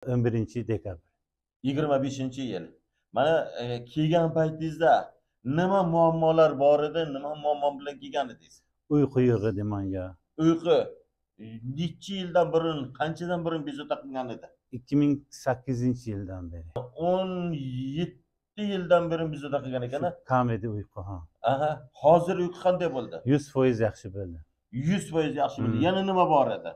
11 dekabr. 25-yil. Mana kelgan paytingizda nima muammolar bor edi, nima muammo bilan kelgan edingiz? Uyqu yo'q edi manga. Uyqu necha yildan burun, qanchadan burun bezovta qilgan edi? 2008-yildan beri. 17 yildan beri bezovta qilgan ekan, a? Shu kam edi uyqu, ha. Aha, hozir uyqu qanday bo'ldi? 100% yaxshi bo'ldi. 100% yaxshi bo'ldi. Yana nima bor edi?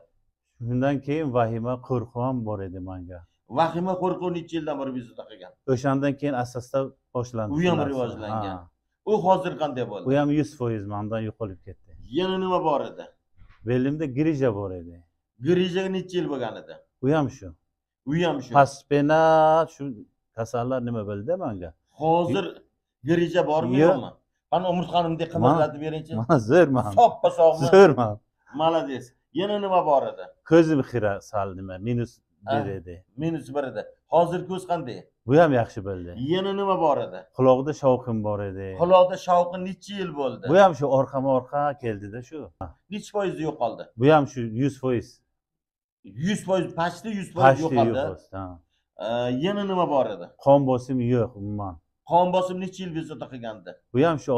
Shundan keyin vahima, qo'rquv ham bor edi manga. Vahima, qo'rquv necha yildan beri bezovta qilgan? O'shandan keyin asosda boshlandi U shu ham narsa. rivojlangan. Ha. U hozir qanday bo'ldi? U ham 100% mandan yo'qolib ketdi. Yana nima bor edi? Belimda грыжа bor edi. Грыжа ga necha yil bo'lgan edi? U ham shu. U ham shu. Постепенно shu kasallar nima bo'ldi manga. Hozir грыжа bormi, Yo'q. yo'qmi? Qani, umurtqanimdek qimirlatib beringchi. Mana, zo'rman. Soppa sog'mi? Zo'rman. Молодец. Yana nima bor edi? Ko'zim xira sal nima, -1 edi. -1 edi. Hozir ko'z qanday? Bu ham yaxshi bo'ldi. Yana nima bor edi? Quloqda shovqin bor edi. Quloqda shovqin necha yil bo'ldi? Bu ham shu orqama orqa keldida shu. Necha foiz yo'qoldi? Bu ham shu 100%. 100%, почти 100% Почти yo'qoldi. yo'q. Ha. Yana nima bor edi? Qon bosim yo'q umuman. Qon bosim necha yil bezovta qilgandi? Bu ham shu,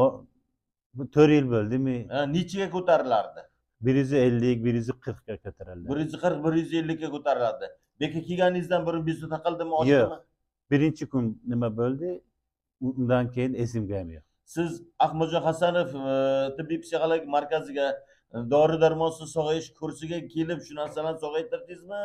bu 4 yil bo'ldimi? Nechaga ko'tarilardi? 150, 140ga ko'tarildi. 140, 150 ga ko'tariladi. Beka kelganingizdan burun bezovta qildimi, Yo'q. oshdimi? Birinchi kun nima bo'ldi? Undan keyin esimga ham yo'q. Siz Ahmadjon Hasanov tibbiy psixologik markaziga dori darmonsiz sog'ayish kursiga kelib shu narsalarni sog'aytirdingizmi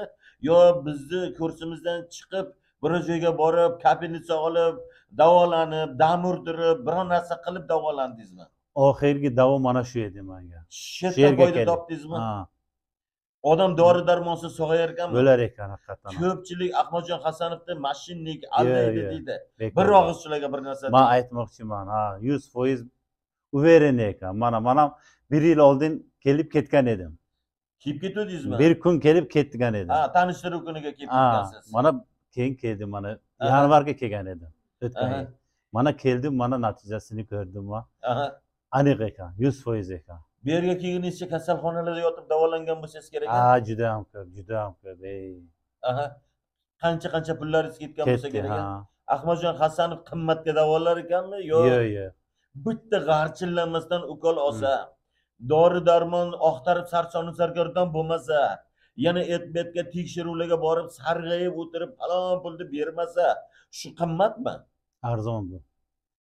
yo bizni kursimizdan chiqib, biror joyga borib, капельница olib, davolanib, dam urdirib, biror narsa qilib davolandingizmi? Oxirgi davo mana shu edi manga. Shu Shu yerdan yerga foyda keldim. topdingizmi? Ha, Odam dori darmonsiz sog'ayar ekanmi? Bo'lar ekan haqiqatdan ham. Ko'pchilik Ahmadjon Hasanovni мошенник, aldaydi Yo'q, yo'q. deydi. Bekor. Bir og'iz shularga bir narsa. Man aytmoqchiman, ha, 100% уверен ekan. Mana, man ham bir yil oldin kelib ketgan edim. Kelib ketuvdingizmi? Bir kun kelib ketgan edim. Ha, tanishtiruv kuniga kelib Ha, ketgansiz. mana keyin keldim, mana yanvarga kelgan edim o'tgan yil. Mana keldim, mana natijasini ko'rdim va aniq ekan, 100% ekan. Bu yerga kelguningizcha kasalxonalarda yotib davolangan bo'lsangiz kerak, a? Ha, juda ham ko'p, juda ham ko'p, ey. Aha. Qancha qancha pullaringiz ketgan bo'lsa Ketdi. kerak, a? Ha. Ahmadjon Hasanov qimmatga davolar ekanmi yo Yo'q. Bitta g'archillanmasdan ukol olsa, dori darmon oqtarib sarsonu sargardon bo'lmasa, yana et betga tekshiruvlarga borib sarg'ayib o'tirib falon pulni bermasa, shu qimmatmi? Arzon bu.